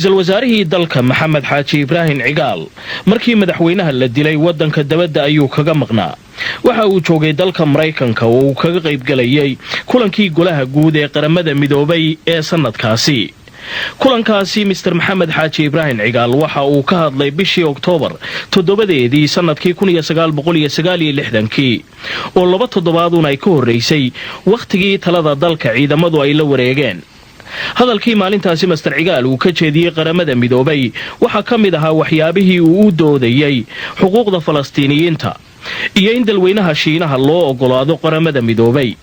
Ra-iisul wasaarihii dalka, Maxamed Xaaji Ibraahim Cigaal, markii madaxweynaha la dilay waddanka dabadda ayuu kaga maqnaa. Waxa uu joogay dalka Maraykanka oo uu kaga qaybgelayay kulankii Golaha Guud ee Qaramada Midoobay ee sannadkaasi. Kulankaasi Mister Maxamed Xaaji Ibraahim Cigaal waxa uu ka hadlay bishii Oktoobar 7-deedii sannadkii 1969-kii, oo 2 toddobaadun ay ka horraysay wakhtigii talada dalka ciidamadu ay la wareegeen. Hadalkii maalintaasi Mister Cigaal uu ka jeediyey Qaramada Midoobay waxaa ka mid ahaa waxyaabihii uu u doodayey xuquuqda Falastiiniyiinta iyo in dalweynaha Shiinaha loo oggolaado Qaramada Midoobay,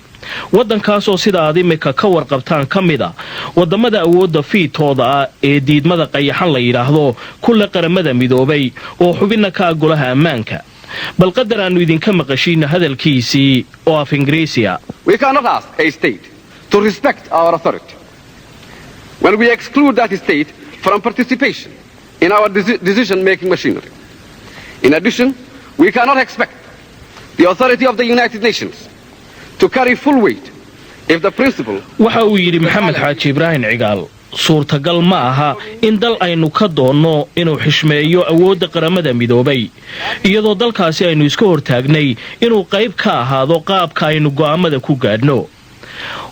waddankaasoo sida aad imika ka warqabtaan ka mid a waddamada awoodda fiitooda ah ee diidmada qayaxan la yidhaahdo kulle Qaramada Midoobay oo xubinna ka ah Golaha Ammaanka. Bal qadar aannu idinka maqashiinna hadalkiisii oo af Ingiriisiya. When we exclude that state from participation in our decision-making machinery. In addition, we cannot expect the authority of the United Nations to carry full weight if the principle Waxa uu yidhi Maxamed Xaaji Ibraahim Cigaal: "Suurtagal ma aha in dal aynu ka doonno inuu xishmeeyo awoodda Qaramada Midoobay, iyadoo dalkaasi aynu iska hortaagnay inuu qayb ka ahaado qaabka aynu go'aammada ku gaadhno.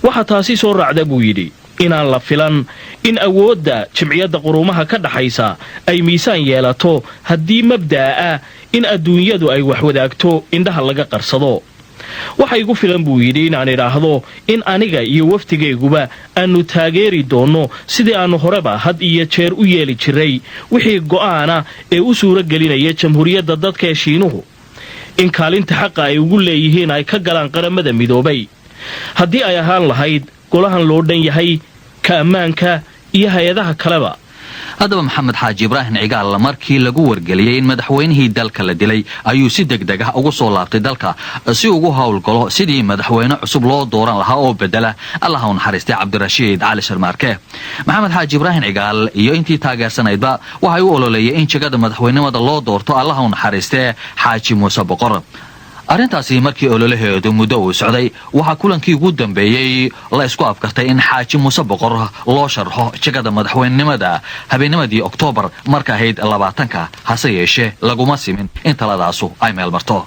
Waxaa taasi soo raacda," buu yidhi, "inaan la filan in awoodda Jimciyadda Quruumaha ka dhaxaysa ay miisaan yeelato haddii mabda'a ah in adduunyadu ay wax wadaagto indhaha laga qarsado. Waxa igu filan," buu yidhi, "inaan idhaahdo in aniga iyo wafdigayguba aannu taageeri doonno, sidii aannu horeba had iyo jeer u yeeli jiray, wixii go'aana ee u suuro gelinaya Jamhuuriyadda Dadka ee Shiinuhu in kaalinta xaqa ay ugu leeyihiin ay ka galaan Qaramada Midoobay, haddii ay ahaan lahayd golahan loo dhan yahay, ka ammaanka iyo hay-adaha kaleba." Haddaba, Maxamed Xaaji Ibraahim Cigaal markii lagu wargeliyey in madaxweynihii dalka la dilay ayuu si deg deg ah ugu soo laabtay dalka si ugu howlgalo sidii madaxweyne cusub loo dooran lahaa oo bedela, Allaha u naxariistay, Cabdirashiid Cali Sharmaarke. Maxamed Xaaji Ibraahim Cigaal iyo intii taageersanaydba waxay u ololeeyay in jegada madaxweynimada loo doorto, Allaha u naxariistee, Xaaji Muuse Boqor. Arrintaasi markii ololaheedu muddo uu socday, waxaa kulankii ugu dambeeyey la isku afkartay in Xaaji Muuse Boqor loo sharxo jegada madaxweynenimada habeennimadii Oktoobar marka ahayd 20-ka. Hase yeeshee, laguma simin in taladaasu ay meel marto.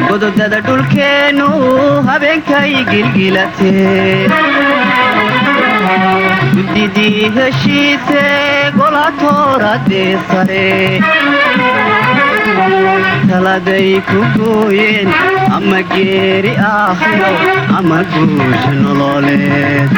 Gododada dhulkeennu habeenkay gilgilate, guddidii heshiise golatooradee sare taladay ku gooyeen, ama geeri aakhiro ama guusha nololeed.